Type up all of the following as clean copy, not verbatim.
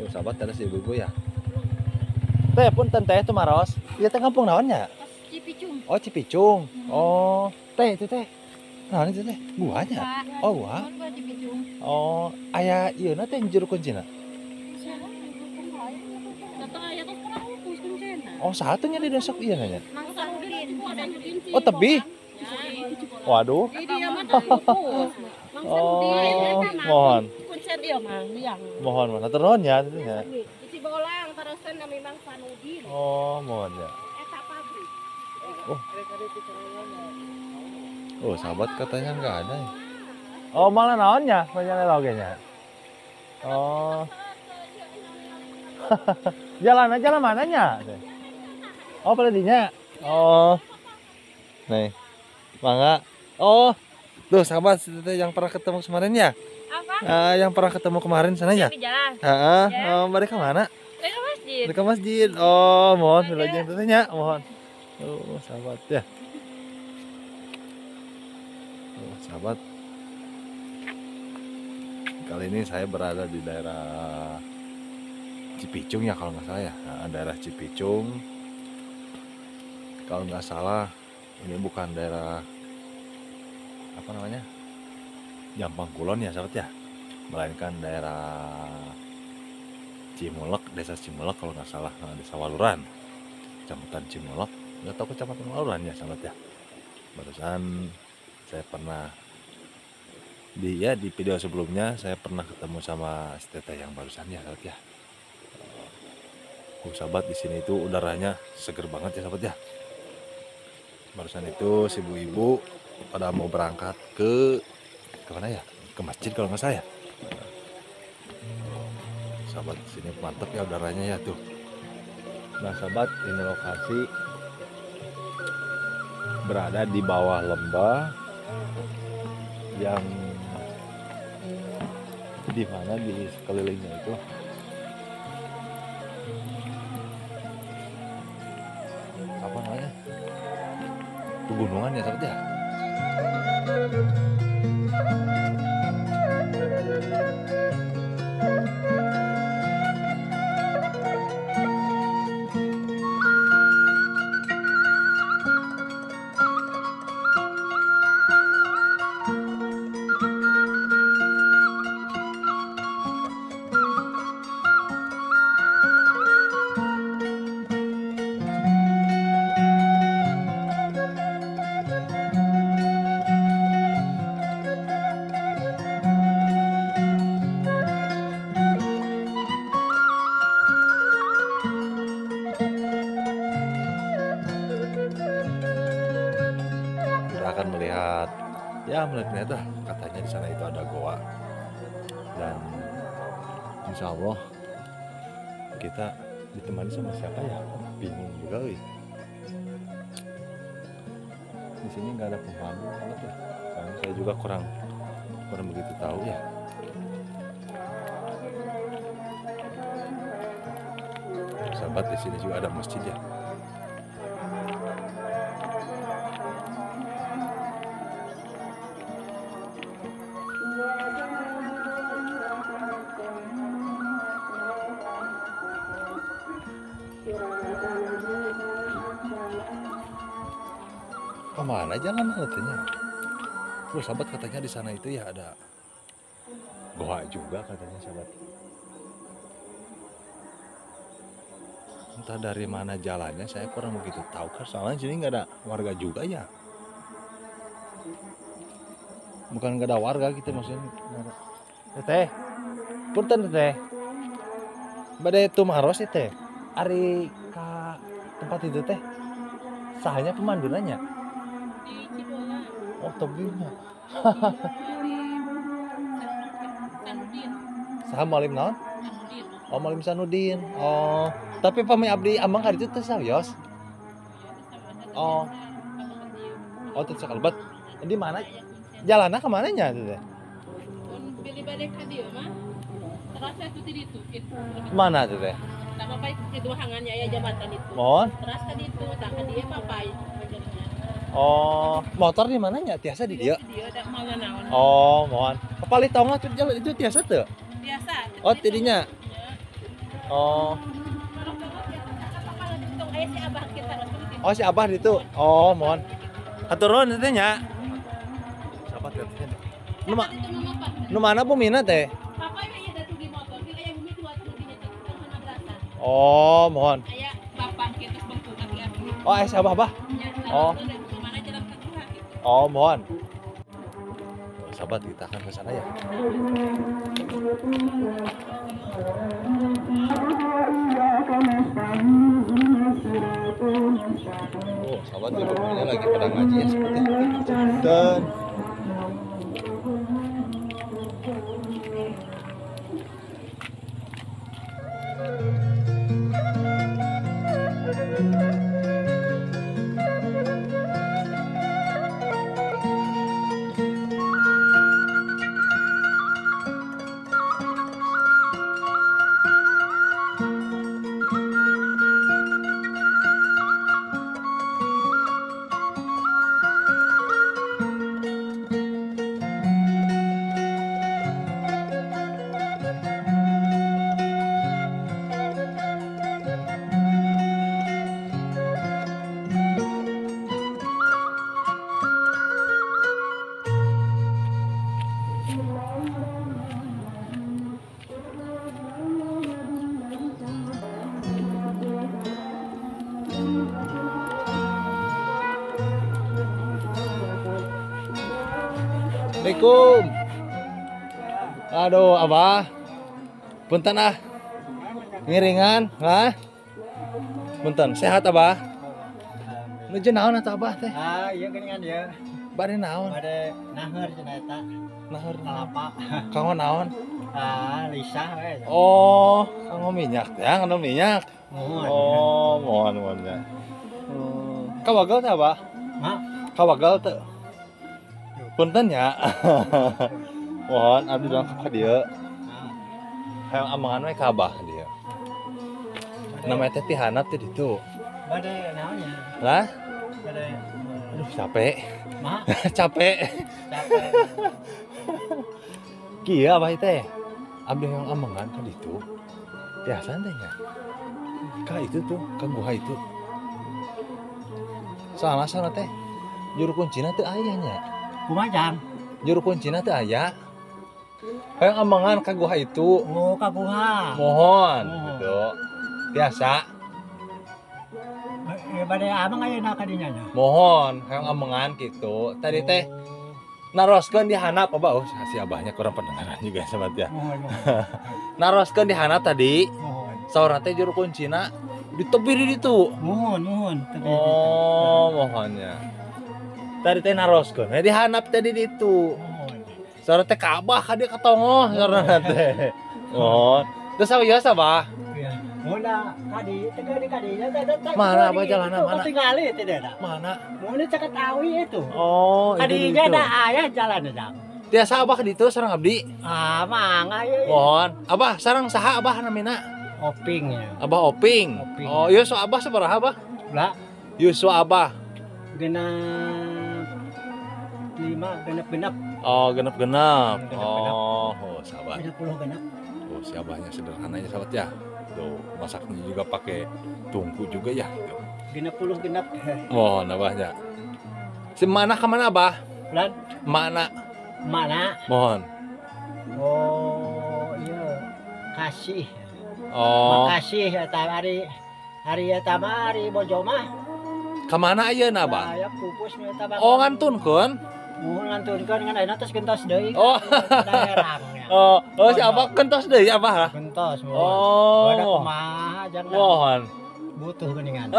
Oh, sahabat ada si ibu-ibu ya. Teh punten teh tumaros. Ieu teh kampung naon nya? Cipicung. Oh, Cipicung. Oh, teh itu teh. Naon itu teh? Guanya. Oh, gua. Oh, aya ieu na teh juru kuncina. Oh, satunya di desok iya nanya. Oh, tebih. Waduh. Oh, mohon. Mohon, mohon. Atur nuhun ya, nya. Oh, mohon ya. Oh. Oh, sahabat katanya nggak ada ya. Oh, malah naonnya, banyak logenya. Oh. Jalan aja lah mananya. Oh, pada dinya. Oh. Nih. Mangga. Oh. Tuh, sahabat yang pernah ketemu kemarin ya? Apa? Yang pernah ketemu kemarin sana ya? Di jalan. Heeh. Ya. Oh, mereka mana? Mereka masjid. Mereka masjid. Oh, mohon wilujeng tetehnya, mohon. Oh, sahabat ya. Oh, sahabat. Kali ini saya berada di daerah Cipicung ya kalau nggak salah ya. Nah, daerah Cipicung. Kalau nggak salah ini bukan daerah apa namanya? Jampang Kulon ya sahabat ya. Melainkan daerah Cimulek, desa Cimulek kalau nggak salah, nah, desa Waluran. Kecamatan Cimulek, nggak tahu kecamatan Waluran ya sahabat ya. Barusan saya pernah di video sebelumnya saya pernah ketemu sama si teteh yang barusan ya sahabat ya. Oh, sahabat di sini itu udaranya seger banget ya sahabat ya. Barusan itu si ibu-ibu pada mau berangkat ke mana ya? Ke masjid kalau nggak salah ya. Sahabat di sini mantap ya udaranya ya tuh. Nah sahabat, ini lokasi berada di bawah lembah yang di mana di sekelilingnya itu apa namanya, pegunungan ya sahabat ya. Akan melihat ya, melihat lah katanya di sana itu ada goa dan insya Allah kita ditemani sama siapa ya, bingung juga wih. Di sini nggak ada pemandu banget ya, soalnya saya juga kurang begitu tahu ya. Sahabat di sini juga ada masjid ya. Kemana jalan katanya? Terus sahabat katanya di sana itu ya ada goa juga katanya sahabat. Entah dari mana jalannya saya kurang begitu tahu kan, soalnya sini nggak ada warga juga ya. Bukan nggak ada warga gitu maksudnya. Teteh, punten teteh. Bade tumaros teh. Ari ka tempat itu teh. Sahanya pemandunannya. Di Cibolang. Oh, tebingnya. Sanudin. Saha malim naon? Sanudin. Oh, malim Sanudin. Oh, tapi pami abdi amang ka ditu teh sawios. Oh. Oh, teu sakalebet. Di mana? Jalanna ka mana nya teh? Mun bilih bade ka dieu mah teras atuh ti ditu kitu. Mana teh teh? Tah papai kitu hangannya aya jabatan itu. Mohon. Teras ka ditu, tah ka dieu papai. Oh, motor di mananya? Tiasa di dieu? Di dieu da moal naon. Oh, mohon. Kapali tongah itu tiasa teu? Tiasa. Oh, tidinya. Oh. Oh, si Abah itu. Oh, mohon. Hatur nuhun teh nya. Sahabat katanya. Nu mana bumina teh? Oh, mohon. Oh, si Abah, Abah. Oh. Oh, mohon. Sahabat, kita akan ke sana ya. Oh, sahabat, di rumahnya lagi pada ngaji ya seperti itu. Dan Assalamualaikum. Aduh, Abah. Punten ah. Ngiringan, hah? Punten, sehat Abah? Nuju naon atuh Abah teh? Ah, iya geuningan ieu. Bade naon? Bade naheur cenah eta. Naheur kalapa. Kanggo naon? Ah, lisah we. Oh, kanggo minyak teh, kanggo minyak. Mohon. Oh, mohon mohon ya. Kawagal teh Abah? Hah? Kawagal teh. Punten ya. Mohon abdi dongkap ka dieu. Hayang amangan we ka Abah dieu. Namanya teh ti handap teh ditu. Bade naon nya? Lah? Bade. Aduh, capek. Mah? Capek. Capek. Kieu Abah teh. Abdi hayang amangan ka ditu. Biasa teh nya. Ka itu tuh, ka guha itu. Salah sana teh. Juru kuncina teh aya nya. Kumaha jang? Juru kuncina teh aya. Hayang amangan ka guha itu. Oh, ka guha. Mohon gitu. Biasa. Bade amang ayeuna ka dinya nya. Mohon, hayang amangan gitu. Tadi teh naroskeun di handap Abah. Oh, si Abahnya kurang pendengaran juga sobat ya. Mohon, mohon. Naroskeun di handap tadi. Mohon. Saurna teh juru kuncina di tepi di ditu. Mohon, mohon. Tepi oh, mohonnya. Tadi teh naroskeun, di handap tadi ditu. Saurna teh ka Abah ka dieu ka tongoh saurna teh. Oh, terus sawios Abah? Iya. Mun kadi teh di kadinya teh teh. Mana Abah jalanna mana? Tingali teh da. Mana? Mun caket awi itu. Oh, kadinya da aya jalan jang. Tiasa Abah ka ditu sareng abdi? Ah, mangga ieu. Mohon. Abah sareng saha Abah namina? Oping ya. Abah Oping. Oping. Oh, yuswa Abah sabaraha Abah? Lah. Yuswa Abah. Genep 5 genep-genep. Oh, genep-genep. Oh, oh, sahabat. 30 genep. Oh, si Abahnya sederhana ya sahabat ya. Tuh, masaknya juga pakai tungku juga ya. Tuh. 60 genep. Oh, Abahnya. Si mana ke mana Abah? Lan? Mana? Mana? Mohon. Oh, iya. Kasih. Oh. Makasih eta hari hari eta mah hari bojo mah. Ka mana ayeuna, Abah? Aya pupus nu eta mah. Oh, ngantunkeun. Muhun ngantunkeun kan ayeuna tos gentos deui. Oh. Oh, oh si Abah gentos deui Abah. Gentos. Oh. Ada kumaha jang. Mohon. Butuh geuningan.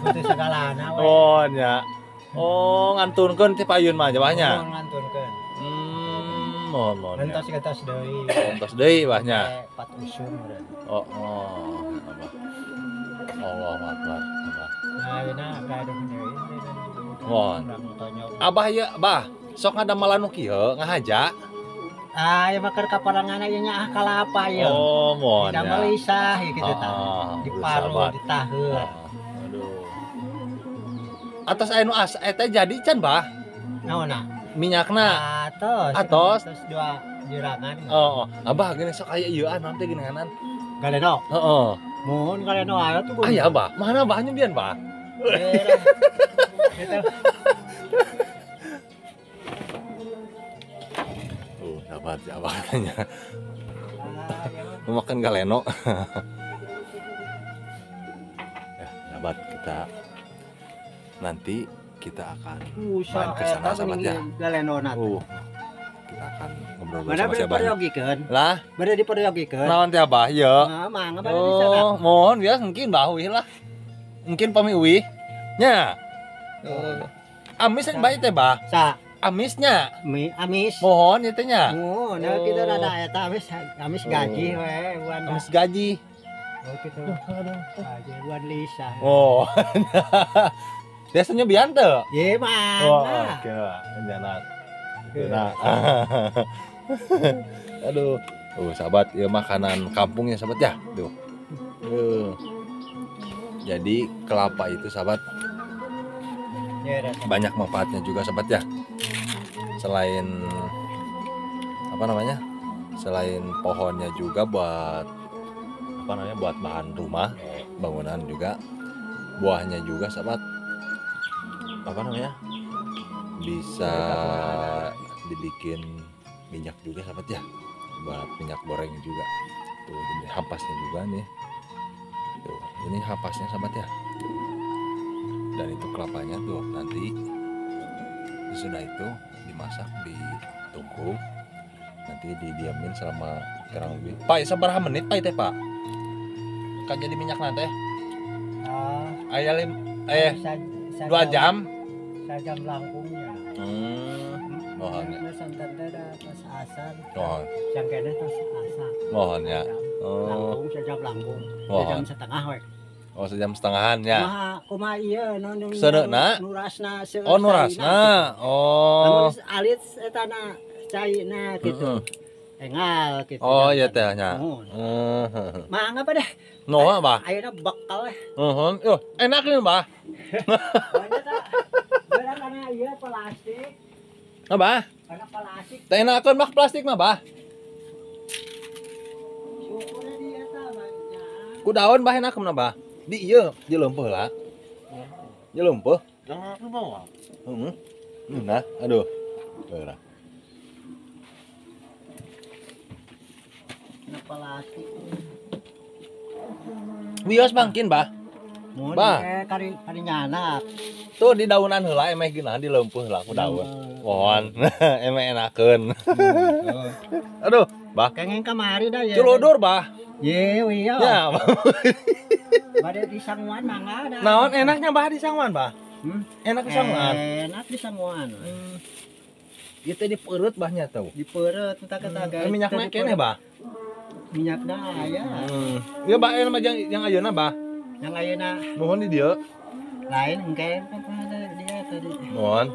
Butuh segalana we. Oh, nya. Oh, ngantunkeun ti payun mah jabahnya. Muhun ngantunkeun. Mohon mohon. Gentos gentos deui. Gentos deui bahnya. Pat usum meureun. Oh, oh, Abah. Allahu Akbar. Abah. Nah, ayeuna gaduh deui. Mohon. Abah ya, Abah. Sok ngadamelan nu kieu ngahaja. Ah, ya mah keur kaparangan ieu nya ah kalapa ieu. Oh, mohon. Didamel isah ieu kitu tah. Diparu, ditaheun. Aduh. Atas anu as eta jadi can, Bah? Naonna? Minyakna. Atos. Atos. Atos Jirangan. Oh, abah gini sok aya ieu an teh geuninganan. Galeno. Heeh. Mun galeno aya tuh. Aya abah. Mana abah nyebian, Pak? Gitu. Tuh, sahabat si abah katanya. Mau makan galeno. Ya, sahabat, kita nanti kita akan main ke sana sahabat ya. Galeno Kita akan ngobrol sama siapa? Lah, bade diperyogikeun. Naon teh abah ieu? Mangga bade di sana. Oh, mohon bias mungkin bah uih lah. Mungkin pami uih. Nya. Amis yang baik teh bah. Sa. Amisnya. Amis. Mohon ieu teh nya. Mohon, nah kita rada eta amis, amis gaji we, buan. Amis gaji. Oh gitu. Gaji buan Lisa. Oh. Biasanya bian teu? Ye mana. Oh, oke lah, jalan. Nah. Aduh. Oh, sahabat, ya makanan kampungnya sahabat ya. Tuh. Jadi kelapa itu sahabat banyak manfaatnya juga sahabat ya. Selain apa namanya? Selain pohonnya juga buat apa namanya? Buat bahan rumah, bangunan juga. Buahnya juga sahabat. Apa namanya? Bisa dibikin minyak juga sahabat ya, buat minyak goreng juga. Tuh ini hampasnya juga nih. Tuh, ini hampasnya sahabat ya. Dan itu kelapanya tuh nanti sesudah itu dimasak ditungku, nanti didiamin selama kurang lebih Pak, sabaraha menit Pak teh Pak? Kan jadi minyak nanti. Aya 2 jam. Sajam langkungnya. Mohon ya. Mohon. Mohon ya. Oh. Langkung sejam langkung. Sejam setengah we. Oh, sejam setengahan ya. Kumaha ieu non Sereuna? Nurasna. Oh, nurasna. Oh. Lamun alit eta na caina gitu. Engal gitu. Oh, iya teh nya. Heeh. Mangga apa deh? Noah, Bah. Ayeuna bekal eh. Heeh. Yo, enak nih, Bah. Barang kana ieu plastik. Apa? Kana plastik. Teh enakeun mah plastik mah, Bah. Syukurna di eta mah. Ku daun bah enak mah, Bah. Di ieu, di leumpeuh lah. Di leumpeuh. Jangan aku bawa. Heeh. Nah, aduh. Beurah. Kana plastik. Wios bangkin, Bah. Bah. Kari kari nyanak. Tuh di daunan heula emeh geunahan di leumpeuh heula ku daun. Mohon emeh enakeun. Aduh, Bah. Kengeng kamari dah ya. Culudur, Bah. Ye, wiyo. Ya. Bade di sanguan mangga dah. Naon enaknya Bah di sanguan, Bah? Enak di sanguan. Enak di sanguan. Ieu teh dipeureut bahnya tuh. Dipeureut entah kata Minyakna keneh, Bah. Minyakna aya. Ieu Bah mah yang ayeuna, Bah. Yang ayeuna. Mohon di dieu. Lain engke dia tadi. Mohon.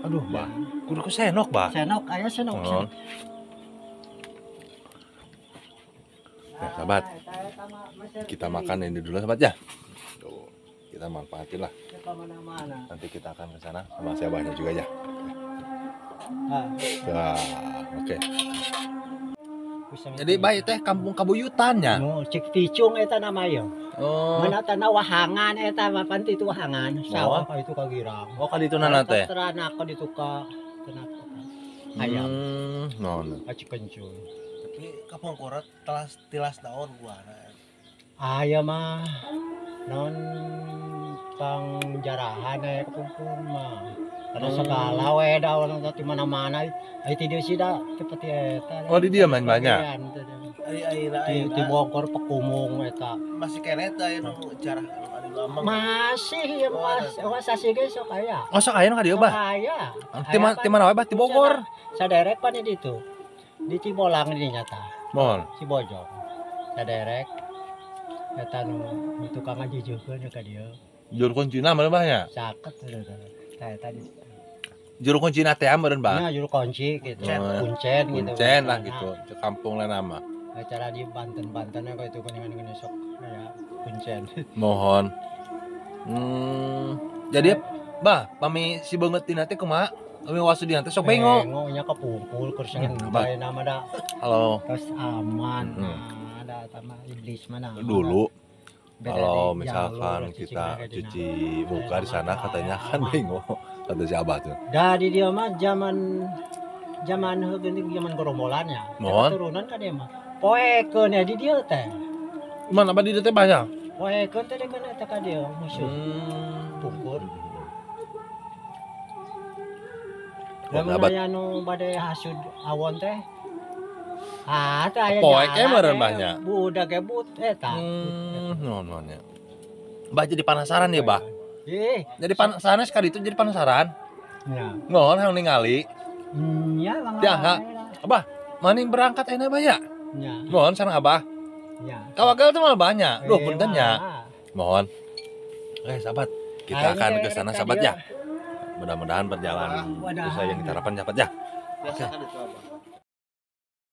Aduh, Bah. Kudu ku senok, Bah. Senok aya senok. Nah, sahabat, kita makan ini dulu sahabat ya. Tuh, kita manfaatin lah. Nanti kita akan ke sana sama si abahnya juga ya. Nah, oke. Jadi baik teh kampung kabuyutan ya. Oh, cik ticung eta nama ya. Oh. Mana tanah wahangan eta mapan itu wahangan, sawah ka itu ka girang. Oh, ka ditu nana teh. Teranak ka ditu ka tenak ayam. Naon. Aci kencul. Tapi kapungkur telas tilas naon gua. Aya mah non pangjarahan aya kapungkur mah. Ada segala we daun di mana-mana. Ai ti dieu sih da seperti eta. Oh, di dieu main banyak. Di Bogor Pekumung eta. Masih keneh teh aya nu jarah anu amang. Masih ya mas, sasi ge sok aya. Oh, sok aya nu ka dieu bah. Aya. Ti mana wae bah ti Bogor. Saderek pan di ditu. Di Cibolang di nyata. Mohon. Cibojong. Saderek eta nu tukang ngajujukeun ka dieu. Juru kuncina meureun bah nya? Saket tah tadi. Juru kuncina teh meureun bah. Nya juru kunci gitu. Kuncen gitu. Kuncen lah gitu. Kampung lain nama. Acara di Banten-Bantennya kok itu kuningan-kuningan sok ya kuncen. Mohon. Jadi bah pami si beungeut tina teh kumaha? Kami wasudian teh sok bengo. Bengo nya kepungkul keur Abah. santai nama da. Halo. Terus aman. Ada sama iblis mana. Dulu Beda kalau di misalkan jalur, kita cicing cuci muka di sana katanya kan bengo kata si Abah tuh. Dari dia mah zaman zaman geuning zaman gerombolannya. Mohon. Keturunan kan dia mah. Poekeun ya di dia teh. Mana Abah di dieu teh banyak. Poekeun teh kan eta ka dia musuh. Pungkur. Mohon Lamun Abah. aya nu bade hasud awon teh. Ah, teh aya Poek jalan meureun eh, banyak. Budak ge but eta. Nuhun nuhun ya. Bah jadi penasaran ya, Bah. Ih, Jadi penasaran sekali itu jadi penasaran. nya. Ngon hayang ningali. Nya lang. Ya, ha. Abah, maning berangkat enak Bah ya? Nya. Mohon sareng Abah. Nya. Kawagel tuh malah banyak. Duh, Eh, punten nya. mah. Mohon. Oke, sahabat. Kita Ayo, akan ke rek sana ka sahabat dieu. ya. Mudah-mudahan perjalanan Wadah. usah yang kita harapkan sahabat ya. Biasa kan itu Abah.